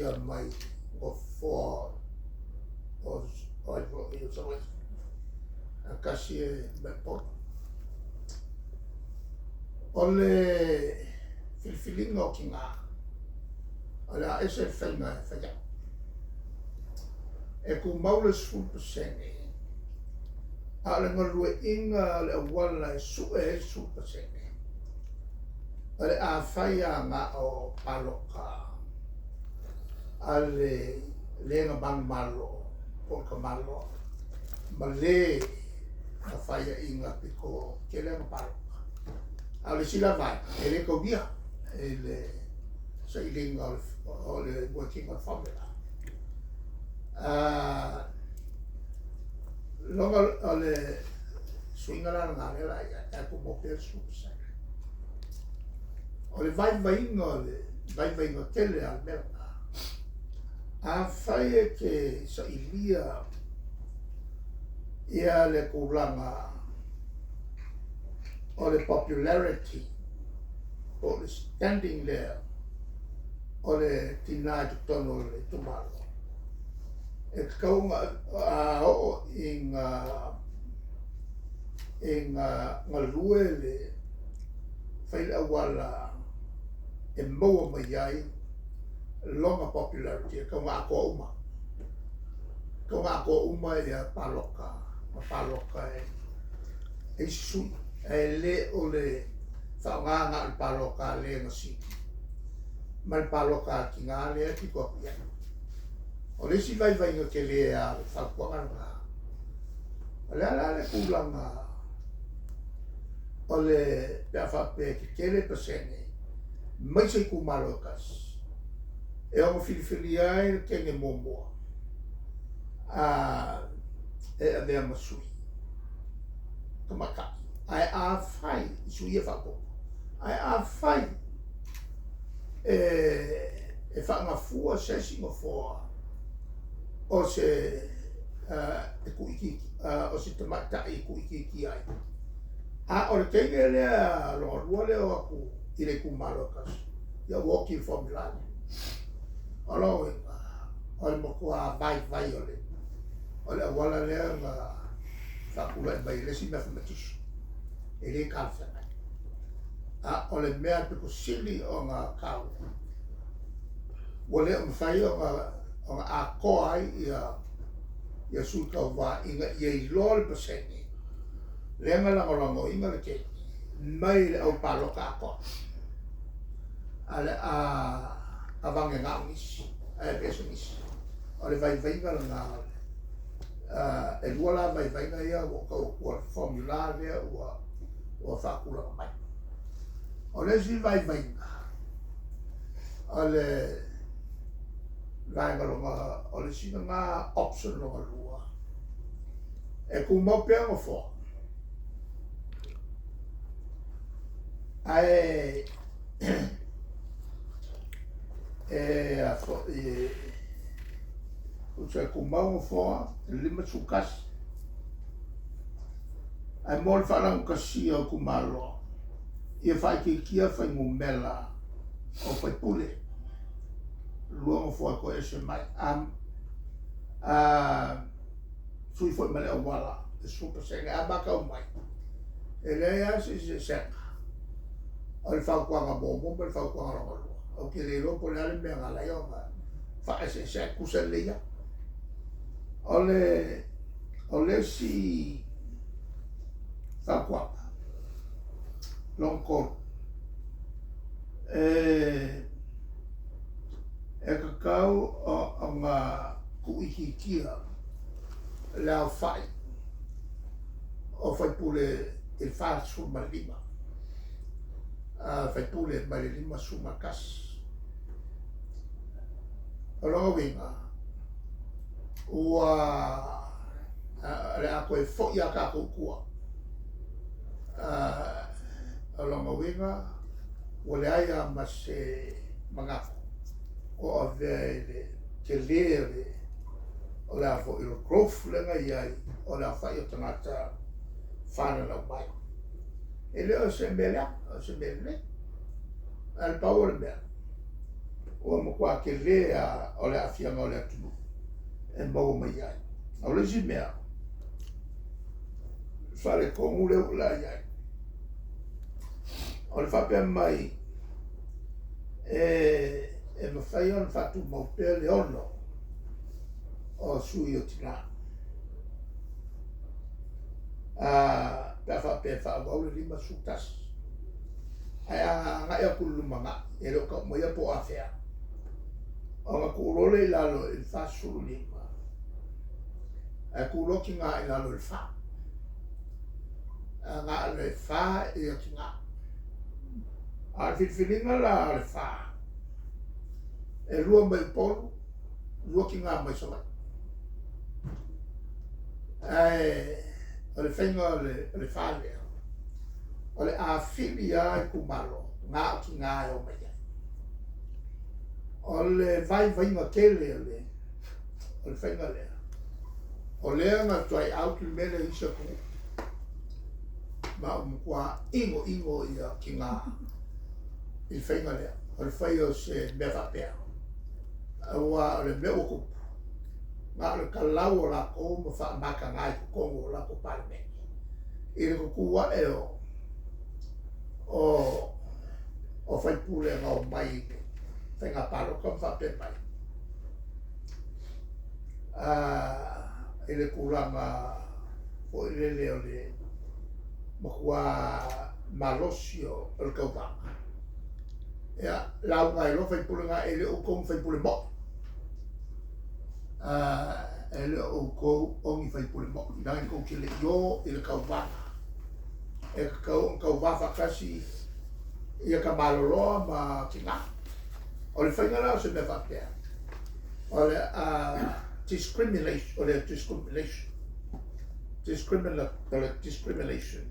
tuuitiitia mai nofoa o ai foi o Savaii, ae tasi e mai Upolu. O le filifiliga o tina, o le a ese le faiga e fai ai. E tumau le 10%, a o le galueaiina o le auala e sue ai le 10%, o le a fai lava na o palota a le le na manumalo po o le tamaloa ma le na faiaina pito tele ana palota. A o le isi la vaega, e le taulia i le sailiga o le working o le formula. Loga o le suiga la lena lea o le a i ai, ae tumau pea le 10%. O le vaivaiga o le vaivaiga tele lava o le mea lena, afai e te sailia ia le tulaga o le popularity po o le standing lea o le tina i totonu o le itumalo, e tatau ona a oo ina galue le fai le auala e maua mai ai lona popularity, e tatau ona atoa uma, e tatau ona atoa uma ia palota ma palota e isi sui, ae le o le faaaoga na o le palota a le na sili ma le palota a le tina lea e pito atu i ai. O le isi vaivaiga tele lava o le fautuaga lena, o le a la le tulaga o le pe a faapea e tetele pasene mai se itumalo e tasi e ono filifilia ai le teine muamua e avea ma sui tamaitai, ae afai i sui ia faaopoopo, ae afai e faagafua se isi nofoa o se e tuuitiitia, o se tamaitai e tuuitiitia ai, a o le teine lea lona lua lea o atu i le itumalo e tasi, ia ua oti le formula lea. O lona uiga, o le matua vaivai o le auala lea na faatulai mai e le isi mathematician, e le talafeagai. A o le mea pito sili ona taua, ua le o mafai ona atoa ai ia sui tauva ina ia iloa le pasene lea na lagolagoina le teine mai le au palota atoa. A le a avane na o nisi, ae aveese nisi. O le vaivaiga lena o le e lua la vaivaiga ia ua ou tau atua le formula lea ua faatulaga mai. O le isi vaivaiga, o le vaega lona, o le isi lena option lona lua, e tumau pea nofoa, ae e a foi tusa e tumau nofoa e 51, ae mo le faalaugatasia o itumalo, ia faaitiitia fuainumera o faipule, lua nofoa e toe ese mai. A sui foi ma le auala e 10%. A matau mai, e leai lava se eseesega o le fautuaga muamua ma le fautuaga lona lua. Ou te le iloa po o le a le mea na ala ai ona faaeseese ai, tusa lelei lava. O le isi fautuaga lona tolu, e tatau ona tuuitiitia le aofai o faipule i le 45 faipule mai le 51. O lona uiga, ua o le a toe foi lava tatou i tua. O lona uiga, ua leai lava ma se manatu o avea i le tele o le a foi o le growth lea na i ai o le aofai o tagata fananau mai. E le o se mea leaga, o se mea lelei. Ae pau o le mea, Ua matua tele lava o le aafiaga o le atunuu e maua mai ai. O le isi mea, faaletonu lea ua la i ai, o le faapea mai e mafai ona faatumau pea le 6 o sui o tina, pe a faapea e faaauau le 51. Ae a agai atu i le lumanai, e le o tau maia po o afea, ona tuu loa lea i lalo i le 45, ae tuu loa tina i lalo i le 4. Na o le 4 ia tina. A o le filifiliga la o le 4, e 2 mai Upolu, 2 tina mai Savaii. Ae o le faiga o le 4 lea, o le a fili lava itumalo, na o tina e omai ai. O le vaivaiga tele o le faiga lea, o lea na try out le mea lea i isi atunuu, ma ua matua inoino ia tina i le faiga lea, o le fai o se mea faapea. Aua o le mea ua tupu, na o le talau o latou ma faamataga i totonu o latou Palemene, i le tutu ae o faipule na omai i le faiga palota ma faapea mai, i le tulaga foi lele o le matua malosi o le tauvaga. Ia, lauga ai loa faipule na, e le o outou ni faipule moi. E le o outou o ni faipule moi, leaga tou te le i o i le tauvaga. E tatau ona tauva faatasi ia tamaloloa ma tina. O le faiga la o se mea faapea, o le discrimination, o le discrimination, o le discrimination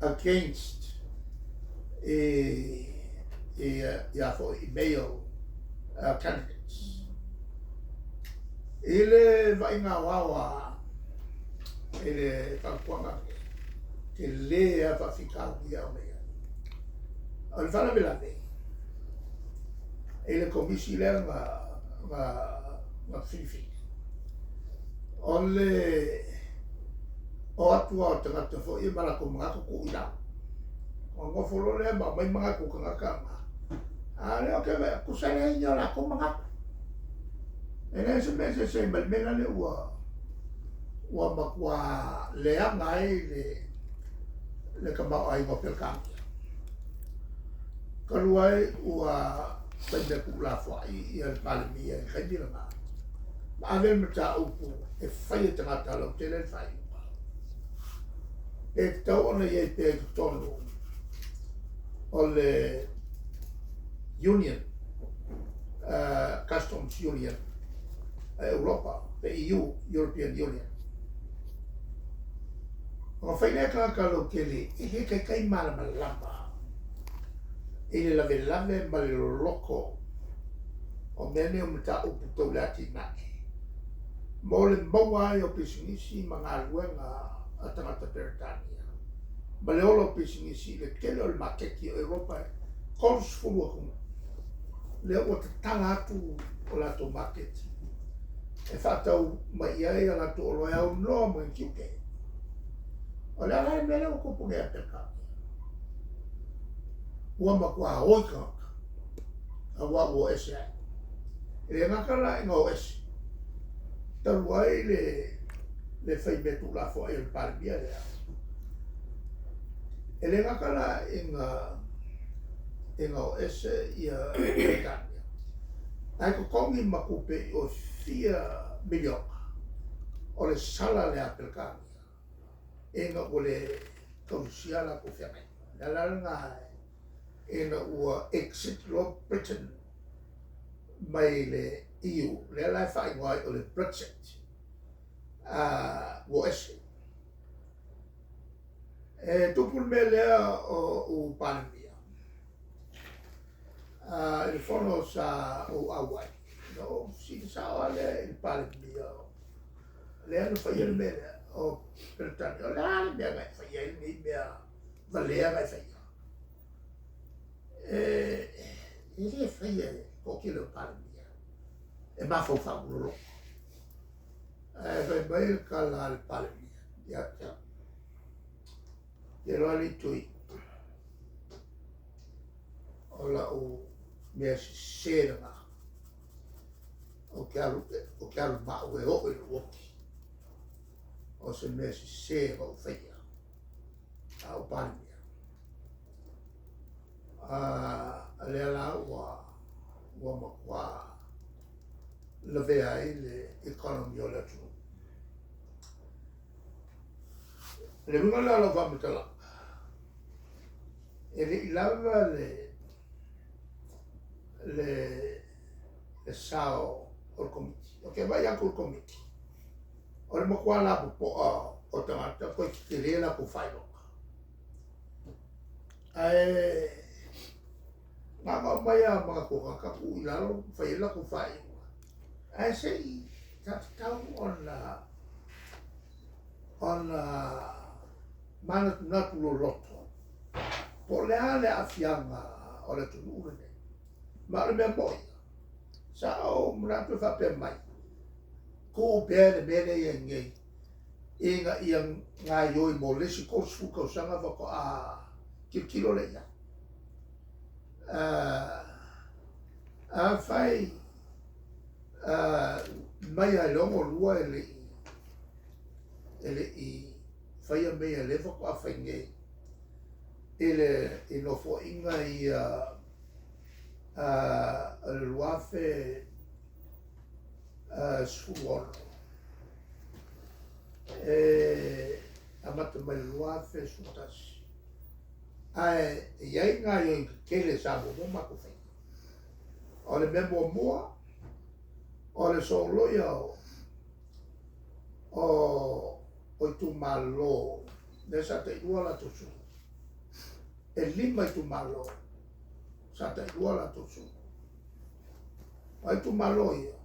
against ia foi male candidates. I le vaaiga aoao i le fautuaga lenei, tele lava faafitauli e aumai ai. O le faalavelave i le komisi lea na filifili, o le o atu lava o tagata foi ma latou manatu tuu i lalo. Ona nofo loa lea ma aumai manatu o tagata na. A o lea ou te vaai atu, tusa leai ni o latou manatu. E leai se mea e eseese ai ma le mea lea ua matua leaga ai le tamaoaiga o Peretania. Talu ai ua fai mea tuulafoai ia le Palemia i le taimi lena, ma ave le mataupu e fai e tagata lautele le faaiuga. E tatau ona i ai pea i totonu o le Union, Customs Union a Europa, le EU, European Union. Ona fai lea e tagata lautele, e le taitai malamalama i le lavelave ma le loloto o mea nei o mataupu tau le atinae, mo le maua ai o pisinisi ma galuega a tagata Peretania, ma le ola o pisinisi i le tele o le maketi o Europa e 30 atunuu. Lea ua tatala atu o latou maketi e faatau mai i ai a latou oloa e aunoa ma ni tiute. O le a la le mea lea ua tupu nei ia Peretania? Ua matua oi tagata, aua ua o ese ai. E le gata la ina o ese, talu ai le fai mea tuulafoai o le Palemia lea. E le gata la ina o ese ia Peretania, ae totogi ma tupe i o fia miliona o le sala lea a Peretania, ina ua le tausia latou feagaiga. Le ala lena ina ua exit loa Britain mai le EU, lea la e faaigoa ai o le Brexit, ua ese. E tupu le mea lea o u Palemia, i le fono sa ou auai, na ou fesili sao lava lea i le Palemia, lea na faia le mea lea o Peretania, o le a le mea na e faia ai lenei mea valea na e faia? E le faia. toatele o Palemia e mafaufau loloto. Ae fai mai le tala a le Palemia ia te au, Te iloa alii Tui, o lau mea sese lena, ou te alu, ou te alu ma au e oo i lou oti. O se mea sese na ou faia a o Palemia. A lea la ua matua lavea ai le economy o le atunuu. Le uiga lea o lau faamatalaga, e le i lava le sao o le Komiti. Ou te vaai atu i le Komiti, o le matua lapopoa o tagata toe tetele latou faailoga. Ae na ona aumai lava o manatu o tagata tuu i lalo ma fai ai latou faaiuga. Ae se i sa tatau ona manatunatu loloto po o le a le aafiaga o le atunuu lenei. Ma o le mea moni ia, sa ou manatu e faapea mai, tuu pea le mea lea e i ai nei ina ia gaoioi mo le isi 30 tausaga faatoa tilotilo lea i ai. Afai mai lava i le 62 e le i faia mea ia lea faatoa fai nei i le i nofoaiga ia o le 2016 e amata mai le 2011 ae e i ai gaoioiga tetele sa muamua matou faia. O le mea muamua, o le soloia o itumalo lea sa tailua latou sui. E 5 itumalo sa tailua latou sui. O itumalo ia,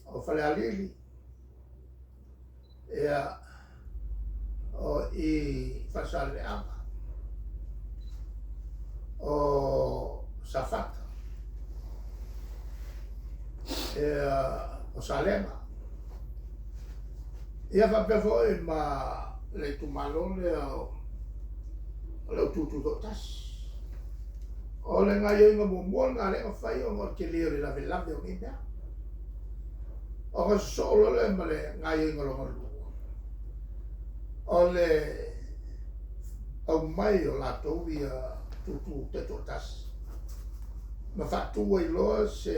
o Falealili, ia, o i Faasaleleaga, o Safata, ia, o Salega. Ia faapea foi ma le itumalo lea o le Autu Toatasi. O le gaoioiga muamua lena lea na fai ona o le tele o le lavelave o nei mea. Ona sosoo loa lea ma le gaoioiga lona lua, o le aumai o latou ia tūtū taitoatasi ma faatu ai loa se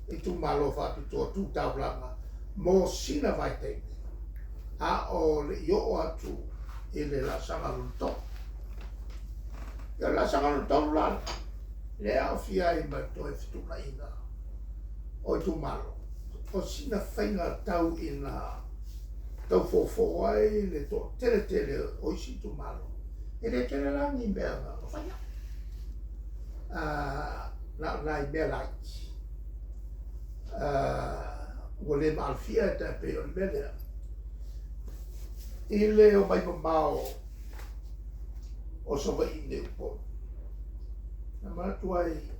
itumalo faapitoa tu taulaga mo sina vaitaimi a o le i oo atu i le laasaga lona tolu. Ia o le laasaga lona tolu la lea e aofia ai ma le toe fetuunaiga o itumalo, o sina faiga tau ina tau foufou ai le toatele tele o isi itumalo. E le tele la ni mea na faia, na o nai mea laiti ua le maalofia e tai pei o le mea lea i le omai mamao o Savaii i nei Upolu. Na manatu ai,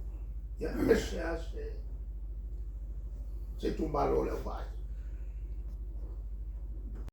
ia ese lava se itumalo o le auvaai.